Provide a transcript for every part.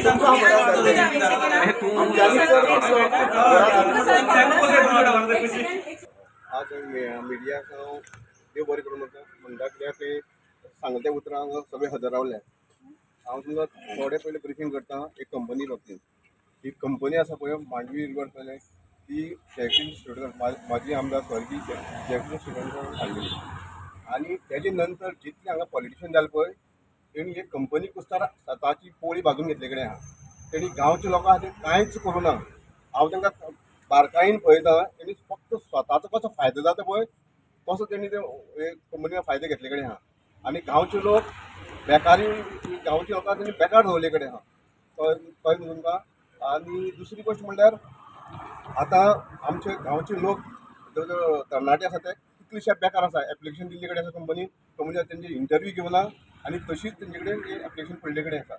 आज मिडियाक हांव देव बरें करूं म्हणटा म्हणटा कित्याक ते सांगले त्या उतरांक सगळे हजर रावले. हांव तुमकां थोडे पयलीं ब्रिफींग करता एक कंपनी बाबतींत. ही कंपनी आसा पळय मांडवी रिवर पळय ती जॅकलीन स्टुडंट म्हाजी आमदार स्वर्गीय जॅकलीन स्टुडंट हाडलेली आनी तेजे नंतर जितले हांगा पॉलिटिशन जाले पळय तेणी एक कंपनी कुस्तार स्वताची पोळी भाजून घेतले कडेन आहा. तेणी गांवच्या लोकां खातीर कांयच करूं ना. हांव तांकां बारकायेन पळयता तेणी फक्त स्वताचो कसो फायदो जाता पळय तसो तेणी ते कंपनीन फायदे घेतले कडेन आहा. आनी गांवचे लोक बेकारी गांवच्या लोकांक तेणी बेकार दवरले कडेन आहा. कळ्ळें तुमकां. आनी दुसरी गोश्ट म्हणल्यार आतां आमचे गांवचे लोक तरणाटे आसा ते कितलेशे बेकार आसा. एप्लिकेशन दिल्ले कडेन आसा कंपनी कंपनी तेंचे इंटरव्यू घेवना आनी तशीच तेंचे कडेन एप्लिकेशन पडले कडेन आसा.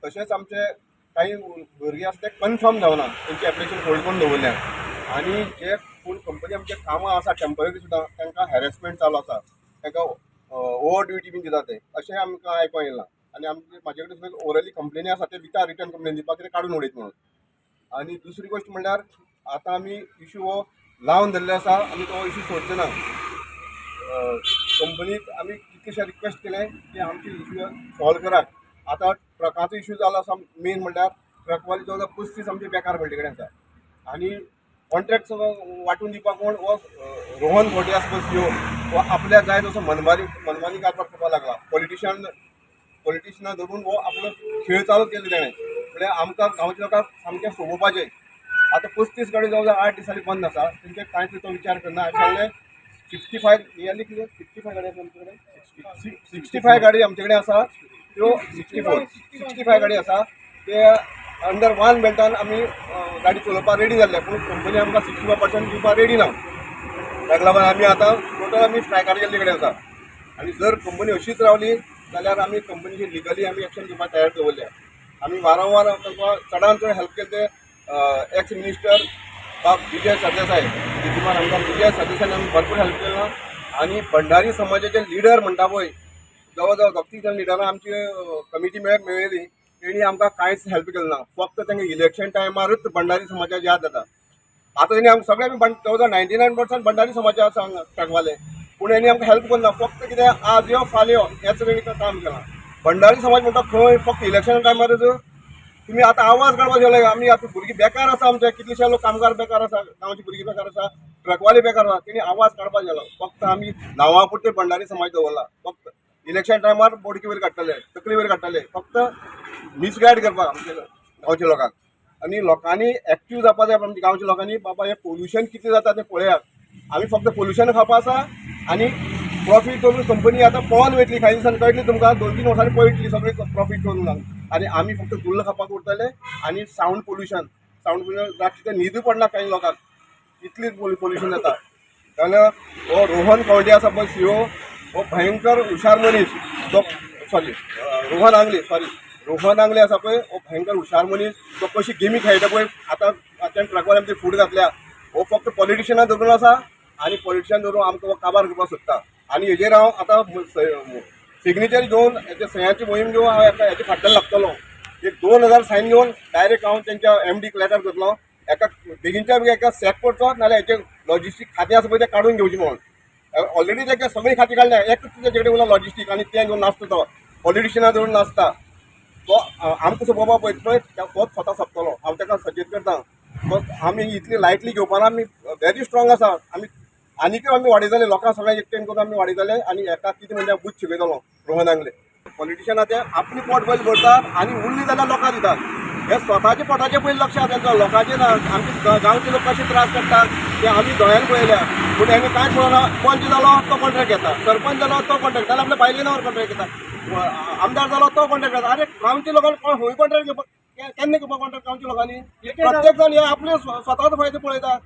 तशेंच आमचे कांय भुरगीं आसा ते कन्फर्म जावना तेंचे एप्लिकेशन होल्ड करून दवरल्या. आनी जे कोण कंपनी आमचे कामां आसा टेंपररी सुद्दां तांकां हॅरेसमेंट चालू आसा, तांकां ओवर ड्युटी बीन दिता ते अशें आमकां आयकोंक येयलां. आनी आमचे म्हाजे कडेन सुद्दां ओरली कंप्लेनी आसा ते विता रिटर्न कंप्लेन दिवपाक कितें काडून उडयत म्हणून. आनी दुसरी गोश्ट म्हणल्यार आतां आमी इशू हो लावन धरले आसा, आमी तो इशू सोडचे ना. कंपनीक आमी कितलेशे रिक्वेस्ट केले की आमचे इशू सॉल्व करात. आतां ट्रकाचो इशू जालो आसा मेन म्हणल्यार ट्रकवाले जवळ जवळ 35 आमचे बेकार पडले कडेन आसा. आनी कॉन्ट्रॅक्ट सगळो वांटून दिवपाक कोण हो रोहन खंवटे आसा पळय सीओ हो आपल्याक जाय तसो मनमानी कारभार करपाक लागला. पॉलिटिशनां धरून हो आपलो खेळ चालू केलो तेणें. म्हणल्यार आमकां गांवच्या लोकांक सामकें सोबोवपाचें. आतां 35 गाडी जवळ जवळ 8 दिसांनी बंद आसा, तेंचे कांयच तो विचार करना. हांवें सांगलें 65 नियरली कितें 65 गाडी आसा आमचे कडेन, 65 गाडी आमचे कडेन आसा त्यो 64 65 गाडी आसा ते अंडर वन बेल्टान आमी गाडी चलोवपाक रेडी जाल्ले, पूण कंपनी आमकां 65% दिवपाक रेडी ना. ताका लागून आमी आतां टोटल आमी स्ट्रायकार गेल्ले कडेन आसा. आनी जर कंपनी अशीच रावली जाल्यार आमी कंपनीचेर लिगली आमी एक्शन घेवपाक तयार दवरल्या. आमी वारंवार तांकां चडान चड हेल्प केले ते एक्स मिनिस्टर बाब विजय सरदेसाय, विद्यमान आमदार विजय सरदेसायान आमी भरपूर हेल्प केला. आनी भंडारी समाजाचे लिडर म्हणटा पळय जवळ जवळ 32 जाण लिडरां आमची कमिटी मेळयली, तेणी आमकां कांयच हेल्प केलें ना. फक्त तांकां इलेक्शन टायमारूच भंडारी समाजाची याद जाता. आतां तेणी आमकां सगळे आमी जवळ जवळ 99% भंडारी समाजा आसा हांगा ट्रकवाले, पूण हेणी आमकां हेल्प करूं ना. फक्त कितें आज यो फाल्यां यो हेच तेणी काम केलां. भंडारी समाज म्हणटा खंय फक्त इलेक्शन टायमारूच तुमी आतां आवाज काडपाक जाय. आमी आतां भुरगीं बेकार आसा, आमचे कितलेशे लोक कामगार बेकार आसा, गांवची भुरगीं बेकार आसा, ट्रकवाले बेकार आसा. तेणी आवाज काडपाक जालो. फक्त आमी नांवा पुरते भंडारी समाज दवरला. फक्त इलेक्शन टायमार बोडकी वयर काडटले, तकली वयर काडटले, फक्त मिसगायड करपाक आमचे गांवच्या लोकांक. आनी लोकांनी एक्टीव जावपा जाय आमच्या गांवच्या लोकांनी. बाबा हें पोल्युशन कितें जाता तें पळयात. आमी फक्त पोल्युशन खावपा आसा आनी प्रॉफीट करून कंपनी आतां पळोवन वयतली. कांय दिसांनी कळटली तुमकां, 2-3 वर्सांनी पळयतली सगळी प्रॉफीट करून. आनी आमी फक्त धुल्ल खावपाक उरतले आनी सावंड पोल्युशन, सावंड पोल्युशन रातची ते न्हिदूय पडना कांय लोकांक, इतली पोल्युशन जाता. जाल्यार हो रोहन खंवटे आसा पळय सीओ, हो भयंकर हुशार मनीस. तो सॉरी रोहन आंगले, सॉरी रोहन आंगले आसा पळय, हो भयंकर हुशार मनीस. तो कशी गेमी खेळटा पळय. आतां तेणें ट्रकवाले आमचे फूड घातल्या. हो फक्त पॉलिटिशनां धरून आसा आनी पॉलिटिशन धरून आमकां हो काबार करपाक सोदता. आनी हेजेर हांव आतां सिग्नेचर घेवन हेचे सह्याची मोहीम घेवन हांव हेच्या फाटल्यान लागतलो. एक 2000 सायन घेवन डायरेक्ट हांव तेंच्या एमडीक लेटर करतलो. एका बेगीनच्या बेगीन एका सॅक करचो, नाल्यार हेचे लॉजिस्टीक खातें आसा पळय तें काडून घेवचें म्हणून. ऑलरेडी तेका सगळीं खातीं काडल्या, एकच तेजे कडेन उरला लॉजिस्टीक आनी तें घेवन नाचता तो, पॉलिटिशनां धरून नाचता तो. आमकां सोंपोवपा पळयता पळय तोच स्वता सोंपतलो. हांव ताका सजेस्ट करता, तो आमी इतली लायटली घेवपाना. आमी व्हेरी स्ट्रॉंग आसा. आमी आनीकय आमी वाडयतले लोकांक सगळ्यांक एकटेन करून आमी वाडयतले. आनी एका कितें म्हणजे बूथ शिकयतलो रोहन आंगले. पॉलिटिशनां ते आपली पोट पयलीं भरतात आनी उरली जाल्यार लोकांक दितात. हे स्वताच्या पोटाचें पयलीं लक्ष आसा तेंचो, लोकांचें ना. आमचे गांवचे लोक कशे त्रास काडटात ते आमी दोळ्यान पळयल्या, पूण हेंका कांय पळोवना. पंच जालो तो कॉन्ट्रॅक्ट घेता, सरपंच जालो तो कॉन्ट्रॅक्ट, जाल्यार आपल्या बायले नांवार कॉन्ट्रॅक्ट घेता, आमदार जालो तो कॉन्ट्रॅक्ट घेता. आरे गांवच्या लोकांक कोण खंय कॉन्ट्रॅक्ट घेवपाक केन्ना घेवपाक कॉन्ट्रॅक्ट? गांवच्या लोकांनी प्रत्येक जाण हे आपले स्वताचो फायदो पळयता.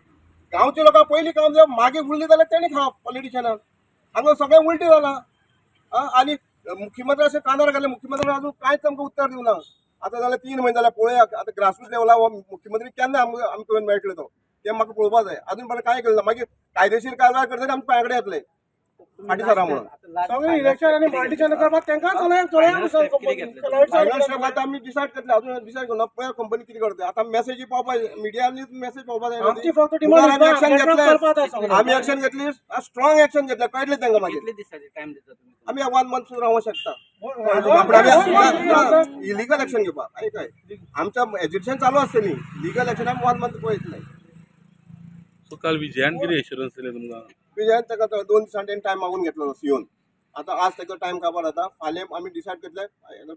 गांवच्या लोकांक पयलीं काम जावप, मागीर उरली जाल्यार तेणी खावप. पॉलिटिशनाक हांगा सगळें उलटें जालां. आनी मुख्यमंत्री अशें कानार घातलें, मुख्यमंत्री अजून कांयच आमकां उत्तर दिवना. आतां जाल्यार 3 म्हयने जाल्यार. पळोवया आतां ग्रासरूट लेवला हो मुख्यमंत्री केन्ना आमकां आमकां मेळटलो तो, तें म्हाका पळोवपा जाय. अजून पर्यंत कांय केलें ना. मागीर कायदेशीर कारवाय करतली आमच्या पांया कडेन येतले. फाटीं सरा म्हणून. सगळे इलेक्शन आनी पॉलिटिशन करपाक तांकां चलया. फायनल स्टेप आतां आमी डिसायड करतले, अजून डिसायड करूं पळय कंपनी कितें करता. आतां मेसेजी पावपा, मिडियांनी मेसेज पावपा जाय. आमची फक्त डिमांड आमी एक्शन घेतले, आमी एक्शन घेतली, स्ट्रॉंग एक्शन घेतले, कळटलें तांकां मागीर. कितले दिसाचे टायम दिता तुमी? आमी 1 मंथ सुद्दां रावंक शकता. इलिगल एक्शन घेवपाक आयकय, आमच्या एज्युकेशन चालू आसतली न्ही, लिगल एक्शन आमी 1 मंथ पळयतले. सो काल विजयान कितें एश्युरन्स दिलें तुमकां? विजयान ताका 2 दिसांनी तेणें टायम मागून घेतलो सीओन. आतां आज ताका टायम काबार जाता, फाल्यां आमी डिसायड करतले,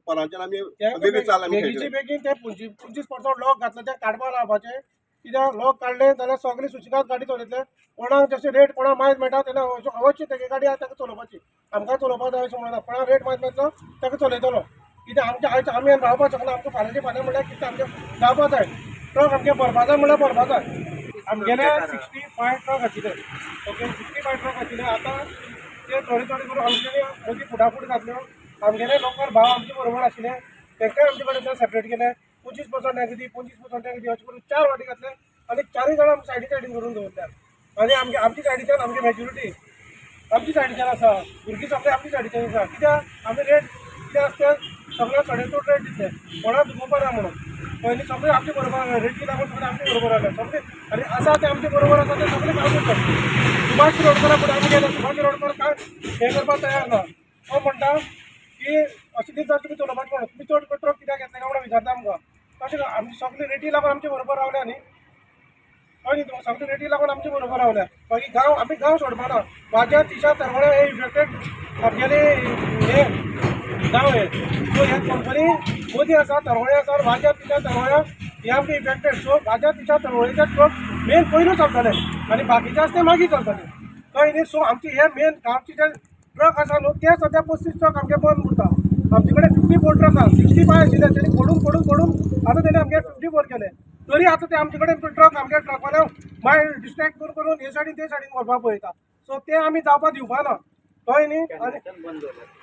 परांच्यान आमी बेगीन चाल आमी बेगीचे बेगीन ते 25% लॉक घातले ते काडपा लावपाचे. कित्याक लॉक काडले जाल्यार सगळे सुशिगाद गाडी चलयतले. कोणाक जशें रेट कोणाक मायज मेळटा तेन्ना अवश्य तेगे गाडी आसा ताका चलोवपाची. आमकां चलोवपाक जाय अशें म्हणना, कोणाक रेट मायज मेळटलो ताका चलयतलो. कित्याक आमच्या आयज आमी रावपाक शकना. आमकां फाल्यांचे फाल्यां म्हणल्यार कितें आमचें जावपा जाय, ट्रक आमचे भरपा जाय म्हणल्यार भरपा जाय. आमगेले 65 ट्रक आशिल्ले, ओके, 65 ट्रक आशिल्ले. आतां ते थोडे थोडे करून आमचे मदीं फुटाफूट घातल्यो. आमगेले लोकल भाव आमचे बरोबर आशिल्ले, तांकांय आमचे कडेन सेपरेट केले. 25% तांकां दी, 25% तांकां दी, अशें करून 4 वाटी घातले आनी 4 जाणां आमकां सायडी सायडीन करून दवरल्या. आनी आमगे आमच्या सायडीच्यान आमगे मेजोरिटी आमच्या सायडीच्यान आसा, भुरगीं सगळीं आमच्या सायडीच्यान आसा. कित्याक आमी रेट कितें आसता सगळ्यांक सडे चड रेट दितले, कोणाक दुखोवपा ना म्हणून. पयलीं सगळें आमचे बरोबर रेटी लागून सगळें आमचे बरोबर आसले सगळे, आनी आसा ते आमचे बरोबर आसा ते सगळे काम करतात. सुभाष शिरोडकरा फुडें आमी गेले, सुभाष शिरोडकर काय हें करपाक तयार ना. तो म्हणटा की अशें दीस तुमी चलोवपाचें म्हणून तुमी चड ट्रक कित्याक घेतले काय म्हणून विचारता आमकां. तशें आमची सगळी रेटी लागून आमचे बरोबर रावल्या न्ही, हय न्ही, तुमकां सगळी रेटी लागून आमचे बरोबर रावल्या. मागीर गांव आमी गांव सोडपाना. वाज्या तिशा तरवळ्या हे इफेक्टेड आमगेले हे गांव हे. सो ह्या कंपनी मोदी आसा, तरवळे आसा, वाज्या तिशा तरवळ्या हे आमचे इफेक्टेड. सो वाज्या तिशा तरवळेचे ट्रक मेन पयलू चलतले आनी बाकीचे आसा ते मागीर चलतले, कळ्ळें न्ही. सो आमचे हे मेन गांवचे जे ट्रक आसा न्हू ते सद्या 35 ट्रक आमगे बंद उरता. आमचे कडेन 54 ट्रक आसा, 65 आशिल्ले, तेणी फोडून फोडून फोडून आतां तेणी आमगे 54 केले. तरी आतां ते आमचे कडेन ट्रक आमगे ट्रकवाले मागीर डिस्ट्रेक्ट करून करून हे सायडीन ते सायडीन व्हरपाक पळयता. सो ते आमी जावपाक दिवपा ना, कळ्ळें न्ही. आनी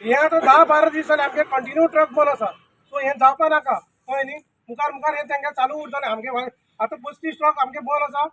हे आतां 10-12 दीस जाले आमगे कंटिन्यू ट्रक बंद आसा. सो हें जावपा नाका, कळ्ळें न्ही. मुखार मुखार हें तांकां चालू उरतलें. आमगे आतां 35 ट्रक आमगे बंद आसा,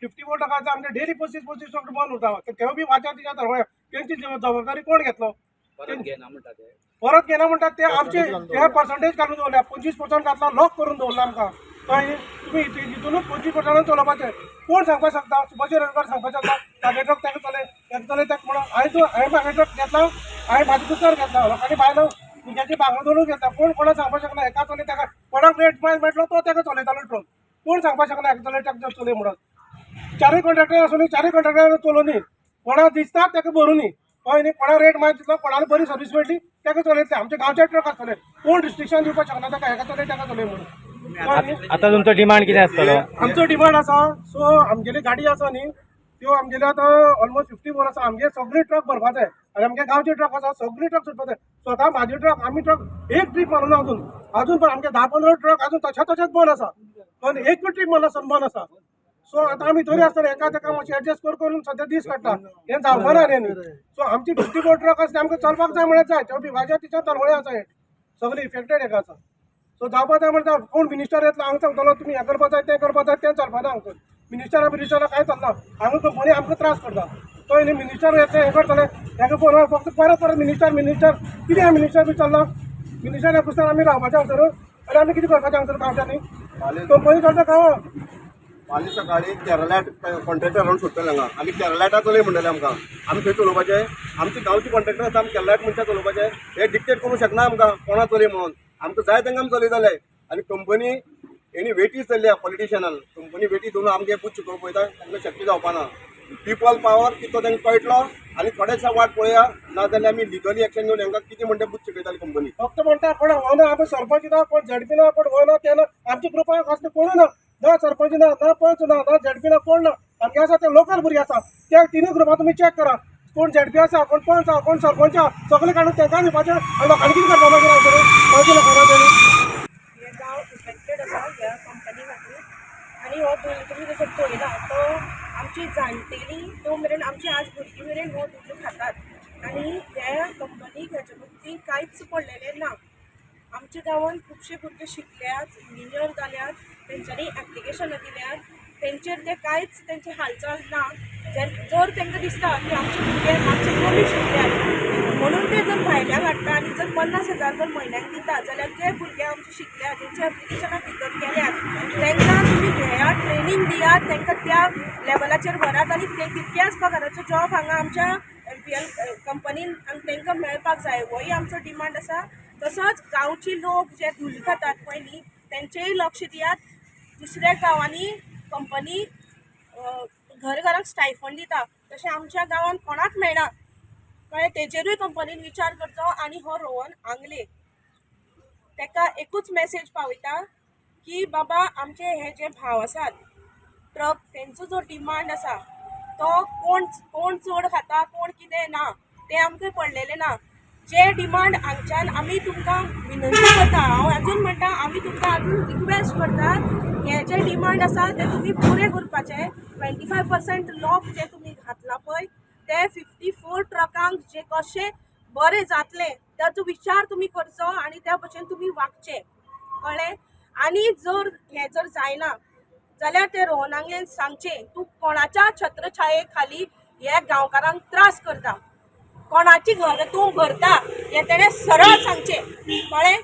54 ट्रकांचे आमगे डेली 35-35 ट्रक बंद उरता. तेवूय बी वाच्या तिच्या तरवळ्या तेंची जबाबदारी कोण घेतलो? परत घेना म्हणटा ते, परत घेना म्हणटा ते आमचे ते पर्संटेज घालून दवरल्या, 25% घातला, लॉक करून दवरला आमकां, कळ्ळें न्ही. तुमी हितूनच 25% चलोवपाचें. कोण सांगपाक शकता? सुभाष शिरोडकर सांगपाक शकता तागे ट्रक ताका चलय, ताका चलय ताका म्हणून. हांवें हांवें म्हागे ट्रक घेतला, हांवें म्हाजे कुसर घेतला, लोकांनी बायलो भुरग्यांची भांगरां दवरून घेतला. कोण कोणाक सांगपाक शकना एका चलय ताका कोणाक रेट मेळटलो तो ताका चलयतालो ट्रक. कोण सांगपाक शकना एका चलय ताका चलय म्हणून. 4 कॉन्ट्रॅक्टर आसून 4 कॉन्ट्रॅक्टर चलोवनी, कोणाक दिसता ताका भरूनी, कळ्ळें न्ही. कोणाक रेट मागीर दिसलो, कोणाक बरी सर्वीस मेळटली ताका चलयतले. आमच्या गांवचे ट्रक आसतले, कोण रिस्ट्रिक्शन दिवपाक शकना ताका हेका चलय ताका चलय म्हणून. आतां तुमचो डिमांड कितें आसतलो? आमचो डिमांड आसा, सो आमगेली गाडी आसा न्ही त्यो आमगेले आतां ऑलमोस्ट 54 आसा. आमगे सगळी ट्रक भरपा जाय आनी आमगे गांवचे ट्रक आसा सगळी ट्रक सुटपा जाय. स्वता म्हाजे ट्रक आमी ट्रक एक ट्रीप मारूना अजून, अजून पण आमगे 10-15 ट्रक अजून तशें तशेंच बंद आसा, पण एक ट्रीप मारला बंद आसा. सो आतां आमी तरी आसतना एका तेका मातशें एडजस्ट करून सद्या दीस काडटा, हें जावपा ना न्ही. सो आमची 54 ट्रक आसली आमकां चलपाक जाय म्हळ्यार जाय. तेवूय बी वाज्या तिच्या तरवळे आसा, हे सगळे इफेक्टेड हेका आसा. सो जावपा जाय म्हणटा कोण मिनिस्टर येतलो हांगा सांगतलो तुमी हें करपा जाय तें करपा जाय, तें चलपा ना. हांगा मिनिस्टरा बिनिस्टरा कांय चलना, हांगा कंपनी आमकां त्रास करता. तो न्ही मिनिस्टर येतले हें करतले, हेका फोन फक्त परत परत मिनिस्टर मिनिस्टर कितें मिनिस्टर बी चल्ला. मिनिस्टर पुसतान आमी रावपाचें हांगसर आनी आमी कितें करपाचें हांगसर गांवच्यांनी? कंपनी चलता गांवां. फाल्यां सकाळीं केरलाट कॉन्ट्रॅक्टर हाडून सोडटले हांगा, आनी केरलाटा चलय म्हणटले आमकां. आमी थंय चलोवपाचें, आमचे गांवचे कॉन्ट्रॅक्टर आसा, आमी केरलाट मनशां चलोवपाचें. हे डिक्टेट करूंक शकना आमकां कोणा चलय म्हणून. आमकां जाय तांकां आमी चलयतले. आनी कंपनी हेणी वेटी चल्ल्या पॉलिटिशनान, कंपनी वेटी दवरून आमगे पूत शिकोवंक पळयता, तांकां शक्य जावपा ना. पिपल पावर कितो तांकां कळटलो आनी थोडे दिसा वाट पळया, नाजाल्यार आमी लिगली एक्शन घेवन हांकां कितें म्हणटा पूत शिकयताली कंपनी. फक्त म्हणटा कोण हो ना, आमी सरपंच ना, कोण झेडपी ना, कोण हो ना ते ना, आमच्या ग्रुपाक असले कोणूय ना, ना सरपंच ना, ना पंच ना, ना झेडपी ना, कोण ना. आमगे आसा ते लोकल भुरगे आसा, त्या तिनूय ग्रुपां तुमी चॅक करा, कोण झेडपी आसा, कोण पंच आसा, कोण सरपंच आसा, सगळे काडून तांकां दिवपाचें आनी लोकांनी कितें करपा मागीर हांगसर गांवच्या लोकांनी तेणी. हे गांव इफेक्टेड आसा ह्या कंपनी खातीर आनी हो धुल्ल तुमी जसो पळयला तो आमची जाणटेली तो मेरेन आमची आज भुरगीं मेरेन हो धुल्ल खातात आनी ह्या कंपनीक हेच्या बाबतींत कांयच पडलेलें ना. आमच्या गांवांत खुबशे भुरगे शिकल्यात, इंजिनियर जाल्यात, तेंच्यांनी एप्लिकेशनां दिल्यात तेंचेर ते कांयच तेंची हालचाल ना. जर तांकां दिसता की आमचे भुरगे मातशे कमी शिकल्यात म्हणून ते जर भायल्यान हाडटा आनी जर 50,000 जर म्हयन्याक दिता जाल्यार जे भुरगे आमचे शिकल्या, जेंची एप्लिकेशनां भितर केल्यात, तांकां तुमी घेयात, ट्रेनींग दियात, तांकां त्या लेवलाचेर व्हरात आनी ते तितक्याच पगाराचो जॉब हांगा आमच्या एमपीएल कंपनीन तांकां मेळपाक जाय, होय आमचो डिमांड आसा. तसोच गांवची लोक जे धुल्ल खातात पळय न्ही, तेंचेय लक्ष दियात. दुसऱ्या गांवांनी कंपनी घर घराक स्टायफंड दिता, तशें आमच्या गांवांत कोणाक मेळना, कळ्ळें? तेजेरूय कंपनीन विचार करचो. आनी हो रोहन आंगले ताका एकूच मॅसेज पावयता की बाबा, आमचे हे जे भाव आसात ट्रक, तेंचो जो डिमांड आसा तो कोण कोण चड खाता कोण कितें ना तें आमकां पडलेलें ना. जे डिमांड हांगच्यान आमी तुमकां विनंती करता, हांव अजून म्हणटा, आमी तुमकां अजून रिक्वेस्ट करतात, हे जे डिमांड आसा ते तुमी पुरे करपाचे. 25% लॉक जे तुमी घातला पळय ते 54 ट्रकांक जे कशें बरें जातलें ताचो विचार तुमी करचो आनी त्या भशेन तुमी वागचें, कळ्ळें? आनी जर हें जर जायना जाल्यार ते रोहन आंगलेन सांगचें, तूं कोणाच्या छत्रछाये खाली हे गांवकारांक त्रास करता, कोणाची घर तूं भरता, हें तेणें सरळ सांगचें, कळ्ळें?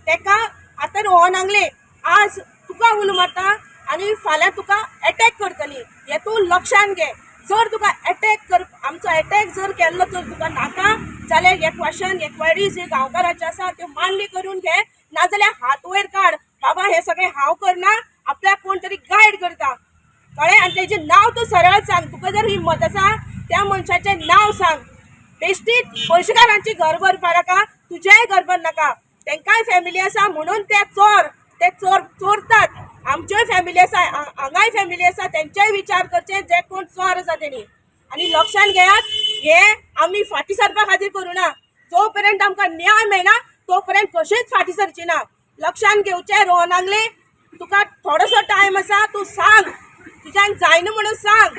तेका आतां रोहन आंगले आज तुका उलो मारता आनी फाल्यां तुका एटॅक करतली, हें तूं लक्षान घे. जर तुका एटॅक कर, आमचो एटॅक जर केल्लो तर तुका नाका जाल्यार हे क्वेशन, हे क्वेरीज जे गांवकाराचे आसा त्यो मान्य करून घे, नाजाल्यार हात वयर काड, बाबा हें सगळें हांव करना, आपल्याक कोण तरी गायड करता, कळ्ळें? आनी तेजें नांव तूं सरळ सांग. तुका जर हिम्मत आसा त्या मनशाचें नांव सांग. बेश्टीच पयशेकारांची घर भरपा नाका, तुजेंय घर भर नाका. तांकांय फॅमिली आसा म्हणून ते चोर, ते चोर चोरतात. आमच्योय फॅमिली आसा, हांगाय फॅमिली आसा, तेंचेय विचार करचे जे कोण चोर आसा तेणी. आनी लक्षान घेयात, हे आमी फाटीं सरपा खातीर करुना. जो पर्यंत आमकां न्याय मेळना तो पर्यंत कशेंच फाटीं सरची ना. लक्षान घेवचें रोहन आंगले, तुका थोडोसो टायम आसा, तूं सांग, तुज्यान जायना म्हणून सांग.